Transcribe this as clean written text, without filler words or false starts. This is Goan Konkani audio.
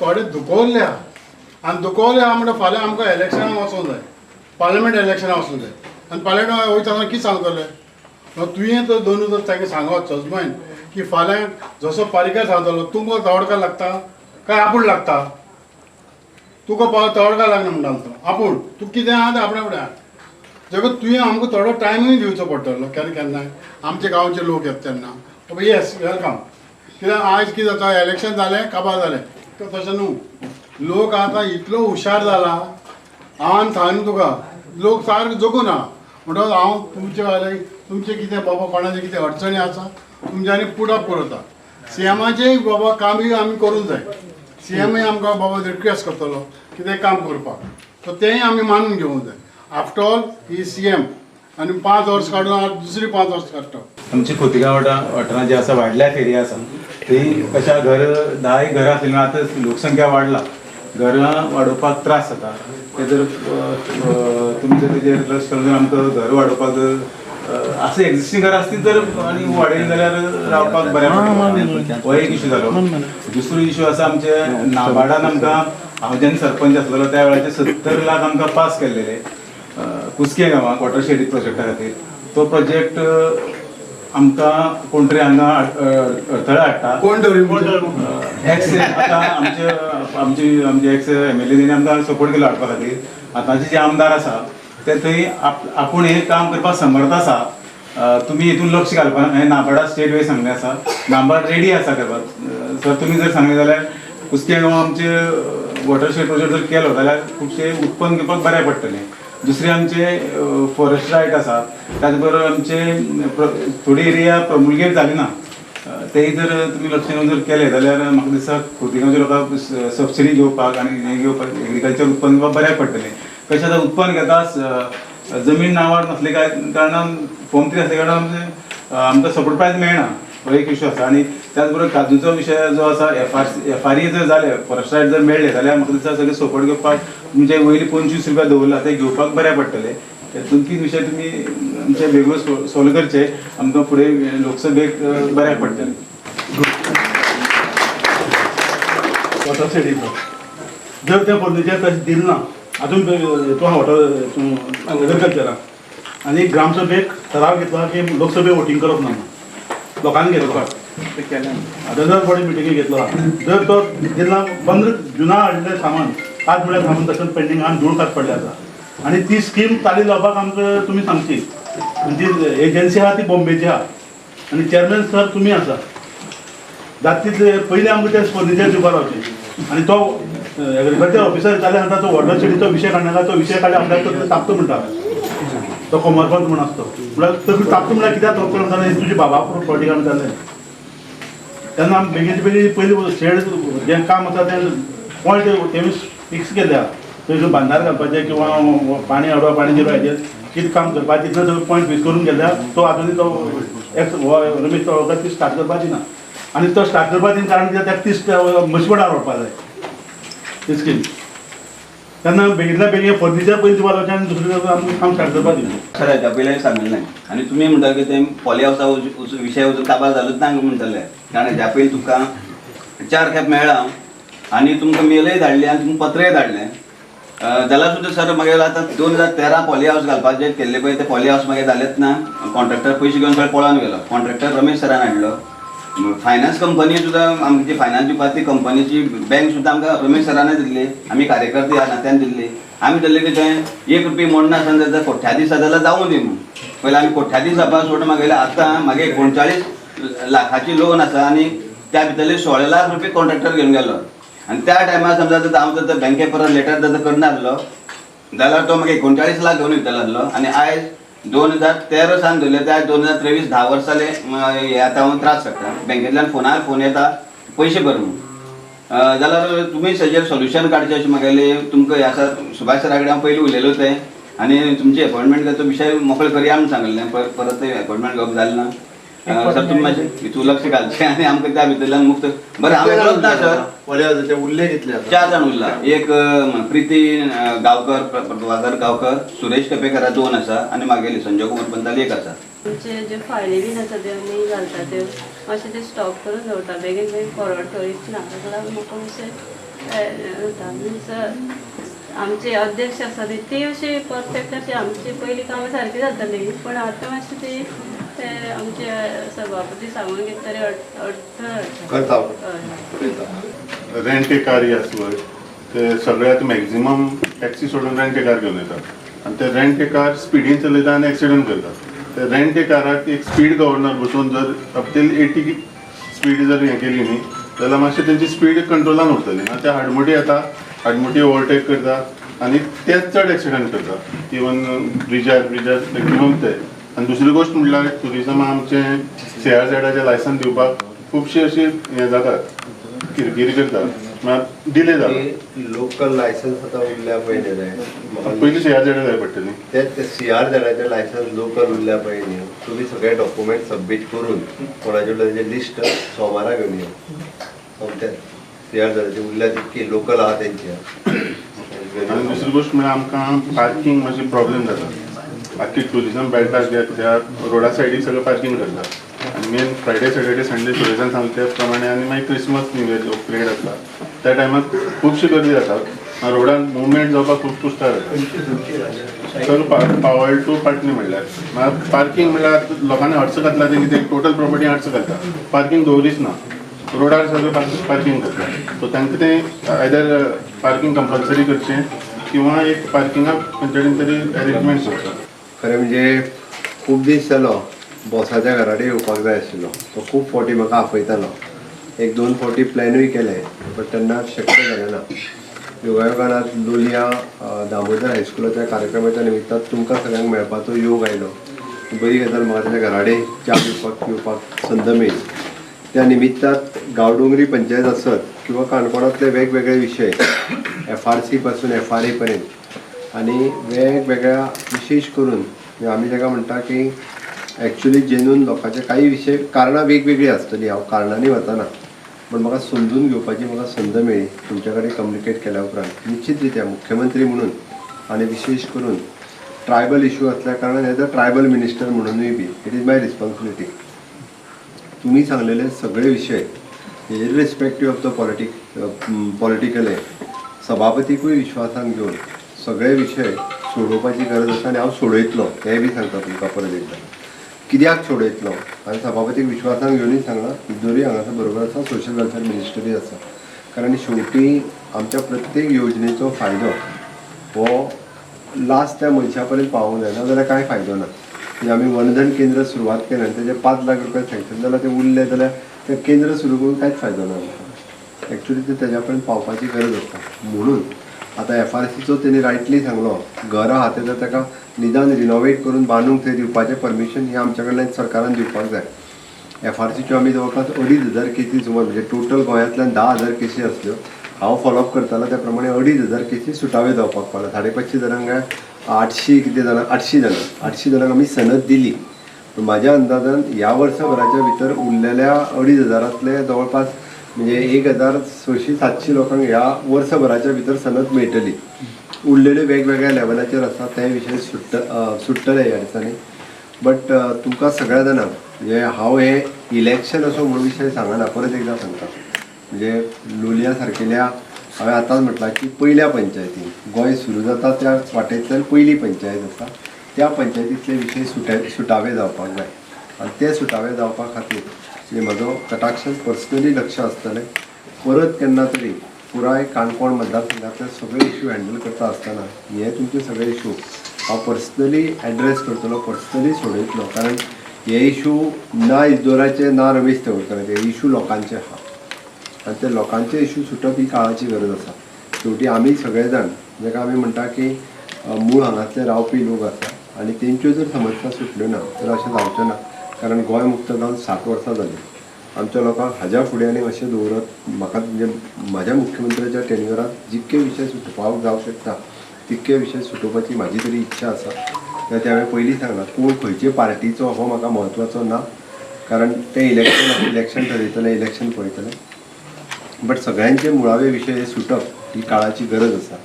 थोडे दुखवल्ले आहा आनी दुखवल्ले आहा म्हणटा फाल्यां आमकां इलेक्शनाक वचोंक जाय, पार्लमेंट इलेक्शनाक वचूंक जाय आनी पार्लमेंट वयता आसतना कितें सांगतले? तुवें तर दोनूय जर तांकां सांगत सजमैन की फाल्यां जसो पारीकर सांगतलो तुमकां तवडकार लागता काय आपूण लागता? तुका तवडकार लागना म्हणटालो तो आपूण, तूं कितें आहा तें आपणा फुडें आहा. देखून तुवें आमकां थोडो टायमूय दिवचो पडटलो. केन्ना केन्नाय आमच्या गांवचे लोक येता तेन्ना बाबा येस welcome. कित्याक आयज कितें जाता, इलेक्शन जालें काबार जालें, तशें न्हू. लोक आतां इतलो हुशार जाला, हांव सांगना तुका, लोक सारको जगूना. म्हणटकच हांव तुमचे वाले तुमचें कितें बाबा कोणाचें कितें अडचणी आसा तुमच्यांनी पुट अप करता. सीएमाचें बाबा कामूय आमी करूंक जाय. सीएमूय आमकां बाबा रिक्वेस्ट करतलो कितें काम करपाक, सो तेंय आमी मानून घेवंक जाय. आफ्टर ऑल he CM आनी 5 वर्स काडून आतां दुसरी 5 वर्स काडटा. आमची खोतिगांव वाठारांत जे आसा वायल्ड लायफ एरिया आसा थंय कशा घर 10 घरां आसलीं आतां लोकसंख्या वाडला, घरां वाडोवपाक त्रास जाता. ते जर तुमी जर तेजेर लक्ष करून जर आमकां घर वाडोवपाक जर आसा एग्जिस्टींग घरां आसली तर आनी वाडयली जाल्यार रावपाक बऱ्या पडटा. हो एक इशू जालो. दुसरो इशू आसा आमचे नाबार्डान आमकां, हांव जेन्ना सरपंच आसलेलो त्या वेळाचेर 70 लाख आमकां पास केल्लेले कुस्के गांवाक वॉटर शेड प्रोजेक्टा खातीर. तो प्रोजेक्ट आमकां कोण तरी हांगा अडथळा हाडटा. कोण तरी एक्स आतां आमचे आमचे आमचे एक्स एमएलए आमकां सपोर्ट केलो हाडपा खातीर. आतांचे जे आमदार आसा ते थंय आपूण हें काम करपाक समर्थ आसा. तुमी हितून लक्ष घालपाक हें नाबार्डा स्टेट वे सांगलें आसा, नाबार्ड रेडी आसा करपाक. सर तुमी जर सांगलें जाल्यार कुस्के गांव आमचे वॉटर शेड प्रोजेक्ट जर केलो जाल्यार खुबशें उत्पन्न घेवपाक बरें पडटलें. दुसरें आमचे फॉरेस्ट रायट आसा, त्याच बरोबर आमचे थोडी एरिया प्रमुलगेट जाली ना, तेय जर तुमी लक्ष घेवन जर केलें जाल्यार म्हाका दिसता खोतिगांवच्या लोकांक सबसिडी घेवपाक आनी हें घेवपाक एग्रीकल्चर उत्पन्न घेवपाक बऱ्याक पडटलें. कशें आतां उत्पन्न घेता जमीन नांवार नासले काय कारणान फॉर्म 3 आसल्या कारणान आमकां सपोर्ट प्रायस मेळना, हो एक इशू आसा. आनी त्याच बरोबर काजूचो विशय जो आसा एफ आर ई जर जाले, फॉरेस्ट रायट जर मेळ्ळे जाल्यार म्हाका दिसता सगळे सपोर्ट घेवपाक तुमचे वयली 25 रुपया दवरला ते घेवपाक बऱ्याक पडटले. ते 2-3 विशय तुमी आमचे बेगीन सॉल्व करचे, आमकां फुडें लोकसभेक बऱ्याक पडटलें. वॉटर शेडीचो जर तें फर्निचर तशें दिलें ना आजून हितून वॉटर एग्रीकल्चराक आनी ग्रामसभेक ठराव घेतला की लोकसभेक वोटींग करप ना म्हणून लोकांनी घेतलो. आतां बडी मिटिंगी घेतलो. जर तो जेन्ना 15 जुना हाडलें सामान, आज म्हळ्यार सामान तशेंच पेंडींग आनी धूळ खात पडले आसा आनी ती स्कीम चाली लावपाक आमकां तुमी सांगची आनी ती एजन्सी आहा ती बॉम्बेची आहा आनी चेअरमॅन सर तुमी आसा. जाता तितले पयलीं आमकां ते फर्निचर दिवपाक लावचें आनी तो एग्रीकल्चर ऑफिसर जाल्यार सांगता तो वॉटर शेडीचो विशय काडनाका, तो विशय काडल्यार आपल्याक तकली तापता म्हणटा. तो कोमरपंत म्हूण आसतो, म्हळ्यार तकली तापता म्हळ्यार कित्याक तापता म्हणटा, तुजी बाबा प्रॉपर्टी काडून जालें. तेन्ना आमी बेगीन बेगीन पयलीं शेड जें काम आसा तें पॉयंट तेमी फिक्स केल्ले आहा. थंय बांदार घालपाचें किंवा पाणी हाडप, पाणी दिवप, हाजेर कितें काम करपाचें तितलो सगळें पॉयंट फिक्स करून गेल्ले आहा. तो आजुनूय तो एक्स हो रमेश तळवकर ती स्टार्ट करपाची ना आनी तो स्टार्ट करपाची कारण कित्याक ताका तीस मशिवडार व्हरपा जाय ती स्कीम. तेन्ना बेगीनल्या बेगीन फर्निचर पयलीं दिवपा लावचें आनी दुसरें आमकां काम स्टार्ट करपा दिवचें. खरें त्या पयलीं सांगिल्लें आनी तुमी म्हणटा की ते पॉली हावसा विशय वचून काबार जालोच ना म्हणटले, कारण हेज्या पयलीं तुमकां 4 खेप मेळ्ळा आनी तुमकां मेलय धाडली आनी तुमकां पत्रय धाडलें. जाल्यार सुद्दां सर मागीर आतां 2013 पॉली हावस घालपाचें केल्लें पळय, ते पॉली हावस मागीर जालेंच ना. कॉन्ट्रॅक्टर पयशे घेवन सगळें पळोवन गेलो. कॉन्ट्रॅक्टर रमेश सरान हाडलो. फायनान्स कंपनी सुद्दां आमची फायनान्स दिवपा ती कंपनीची बँक सुद्दां आमकां रमेश सरानच दिल्ली. आमी कार्यकर्ते ह्या नात्यान दिल्ली. आमी धरले की थंय 1 रुपया मोडना आसतना जाल्यार कोट्याधी जाल्यार जावूं दी म्हणून. पयलीं आमी कोट्याधी जावपा सोडून मागयले. आतां मागीर 39 लाखाची लोन आसा आनी त्या भितरले 16 लाख रुपया कॉन्ट्रॅक्टर घेवन गेलो. आनी त्या टायमार समजा जर हांव जर बँके परत लेटर जर करना आसलो जाल्यार तो मागीर 39 लाख घेवन वयतलो आसलो. आनी आयज 2013 सान धरले ते आयज 2023, 10 वर्सां जाले. हे आतां हांव त्रास काडटा. बँकेंतल्यान फोनार फोन येता, पयशे भर म्हणून. जाल्यार तुमी ताजेर सोल्युशन काडचें अशें म्हागेलें तुमकां हें आसा. सुभाष सरा कडेन हांव पयलीं उलयलो तें आनी तुमची अपॉयंटमेंट तो विशय मोकळो करया म्हूण सांगिल्लें. परत ते अपॉयंटमेंट घेवप जालें ना. सर, तुमी मातशें हितून लक्ष घालचें आनी आमकां त्या भितरल्यान मुक्त. बरें, हांव एकलोच ना सर. पॉली उरले कितले आतां? 4 जाण उरला. एक प्रिती गांवकर, प्रभाकर गांवकर, सुरेश केपेकर, दोन आसा आनी मागेली संजय कुमार पंताली एक आसा. आमचे जे फायली बीन आसा ते आमी घालता, ते मातशे ते स्टॉप करून दवरता. बेगीन बेगीन फॉरवर्ड करीत ना. ताका लागून म्हाका मातशें जाता. मिन्स आमचे अध्यक्ष आसा ती अशी परफेक्ट अशी आमची पयलीं कामां सारकी जाताली, पूण आतां मातशी ती ते आमचे सभापती सांगून कितें तरी अडथळ करता. हय. रेंट ए कार ही आसा पळय, ते सगळ्यात मॅक्झिमम टॅक्सी सोडून रेंट ए कार घेवन येतात आनी ते रेंट ए कार स्पिडीन चलयता आनी एक्सिडंट करतात. ते रेंट ए काराक एक स्पीड गव्हर्नर बसोवन जर अप टील 80 स्पीड जर हें केली न्ही जाल्यार मातशें तेंची स्पीड कंट्रोलान उरतली ना. ते हाडमुटी येता, हाडमुटी ओवरटेक करता आनी तेच चड एक्सिडंट करता, इवन ब्रिजार मॅक्झिमम ते. आनी दुसरी गोश्ट म्हणल्यार ट्युरिजमा आमचें सीआरझेडाचें लायसन्स दिवपाक खुबशी अशी हें जातात, किरकिरी करतात, मात डिले जाला. लोकल लायसन्स आतां उरल्या पळय न्ही, पयलीं सीआरझेडा जाय पडटली. ते सीआरझेडाचे लायसन्स लोकल उरल्या पळय न्ही, तुमी सगळे डॉक्युमेंट सबमीट करून कोणाचे तेजें लिस्ट सोमारा घेवन यो. सोमतें सीआरझेडाचे उरल्या तितकी लोकल आहा तेंचे. आनी दुसरी गोश्ट म्हळ्यार आमकां पार्कींग मातशी प्रॉब्लेम जाता. आख्खी ट्युरिजम बेल्टाक जे त्या रोडा सायडीक सगळें पार्कींग करता आनी मेन फ्रायडे सॅटर्डे संडे सुरेशान सांगता त्या प्रमाणे आनी मागीर क्रिसमस न्यू इयर जो पिरियड आसता त्या टायमार खुबशी गर्दी जाता, रोडान मुवमेंट जावपाक खूब कुस्तार जाता. सगळें पावल टू पाटणी म्हणल्यार मागीर पार्कींग म्हणल्यार लोकांनी हर्च घातला ते कितें टोटल प्रॉपर्टी हर्च घालता, पार्कींग दवरीच ना, रोडार सगळें पार्कींग करता. सो तांकां तें आयदर पार्कींग कंपल्सरी करचें किंवा एक पार्किंगाक खंयच्या कडेन तरी अरेंजमेंट करचो. खरें म्हणजे खूब दीस जालो बॉसाच्या घरा कडेन येवपाक जाय आशिल्लो, तो खूब फावटी म्हाका आपयतालो, एक दोन फावटी प्लॅनूय केले बट तेन्ना शक्य जालें ना. योगायोगान आज लोलया दामोदर हायस्कुलाच्या कार्यक्रमाच्या निमित्तान तुमकां सगळ्यांक मेळपाचो योग आयलो. बरी गजाल, म्हाका ताच्या घरा कडेन च्या पिवपाक संद मेळ्ळी. त्या निमित्तात गांवडोंगरी पंचायत आसत किंवा काणकोणांतले वेगवेगळे विशय एफआरसी पासून एफआरए पर्यंत आनी वेगवेगळ्या विशेश करून आमी ताका म्हणटा की एक्चुली जेन्यून लोकांचे काही विशय कारणां वेगवेगळीं आसतलीं, हांव कारणांनी वचना, पूण म्हाका समजून घेवपाची म्हाका संद मेळ्ळी तुमच्या कडेन कम्युनिकेट केल्या उपरांत. निश्चित रित्या मुख्यमंत्री म्हणून आनी विशेश करून ट्रायबल इशू असल्या कारणान एज अ ट्रायबल मिनिस्टर म्हणूनय बी it is my responsibility. तुमी सांगलेले सगळे विशय irrespective of the political हे सभापतीकूय विश्वासान घेवन सगळे विशय सोडोवपाची गरज आसा आनी हांव सोडयतलो हें बी सांगता तुमकां परत एकदां. कित्याक सोडयतलो आनी सभापतीक विश्वासान घेवनूय सांगलां, दोरी हांगासर बरोबर आसा, सोशल वेलफेअर मिनिस्टरूय आसा, कारण शेवटी आमच्या प्रत्येक योजनेचो फायदो हो लास्ट त्या मनशा पर्यंत पावोवंक जाय, ना जाल्यार कांय फायदो ना. म्हणजे आमी वनधन केंद्र सुरवात केलें आनी तेजे 5 लाख रुपया सँक्शन जाल्यार ते उरले जाल्यार तें केंद्र सुरू करून कांयच फायदो ना आमकां. एक्चुली ते तेज्या पर्यंत पावपाची गरज आसता. म्हणून आतां एफआरसीचो तेणी रायटली सांगलो, घरां आहा तें ताका निदान रिनोवेट करून बांदूंक थंय दिवपाचें परमिशन हें आमच्या कडल्यान सरकारान दिवपाक जाय. एफआरसीच्यो आमी जवळपास 2500 केसी सुमार, म्हणजे टोटल गोंयांतल्यान 10,000 केसी आसल्यो, हांव फॉलोअप करतालो त्या प्रमाणे 2500 केसी सुटावे जावपाक पावल्या. 550 जाणांक काय 800 कितें जाणां, 800 जाणांक आमी सनद दिली. पूण म्हाज्या अंदाजान ह्या वर्सभराच्या भितर उरलेल्या 2500 जवळपास म्हणजे 1600-700 लोकांक ह्या वर्सभराच्या भितर सनद मेळटली. उरलेले वेगवेगळ्या लेवलाचेर आसा ते विशय सुट्टले ह्या दिसांनी. बट तुमकां सगळ्या जाणांक म्हणजे हांव हें इलेक्शन असो म्हणून विशय सांगना, परत एकदां सांगता, म्हणजे लोलया सारकेल्या हांवें आतांच म्हटलां की पयल्या पंचायतीन गोंय सुरू जाता त्या वाटेंतल्यान पयली पंचायत आसा, त्या पंचायतींतले विशय सुटावे जावपाक जाय आनी ते सुटावे जावपा खातीर म्हणजे म्हजो कटाक्षान पर्सनली लक्ष आसतलें. परत केन्ना तरी पुराय काणकोण मतदारसंघातले सगळे इश्यू हँडल करता आसतना हे तुमचे सगळे इश्यू हांव पर्सनली एड्रेस करतलो, पर्सनली सोडयतलो, कारण हे इश्यू ना इजोराचे ना रमेश तवडकराचे, हे इश्यू लोकांचे आहा आनी ते लोकांचे इश्यू सुटप ही काळाची गरज आसा. शेवटी आमी सगळे जाण जाका आमी म्हणटा की मूळ हांगासले रावपी लोक आसा आनी तेंच्यो जर समस्या सुटल्यो ना तर अशें जावचें ना, कारण गोंय मुक्त जावन 60 वर्सां जालीं. आमच्या लोकांक हाज्या फुडें आनी अशें दवरत म्हाका म्हणजे म्हाज्या मुख्यमंत्र्याच्या टेन्युअरांत जितके विशय सुटपाक जावंक शकता तितके विशय सुटोवपाची म्हाजी तरी इच्छा आसा. ते हांवें पयलीं सांगलां, कोण खंयचे पार्टीचो हो म्हाका म्हत्वाचो ना, कारण ते इलेक्शन ठरयतले, इलेक्शन पळयतले, बट सगळ्यांचे मुळावे विशय हे सुटप ही काळाची गरज आसा.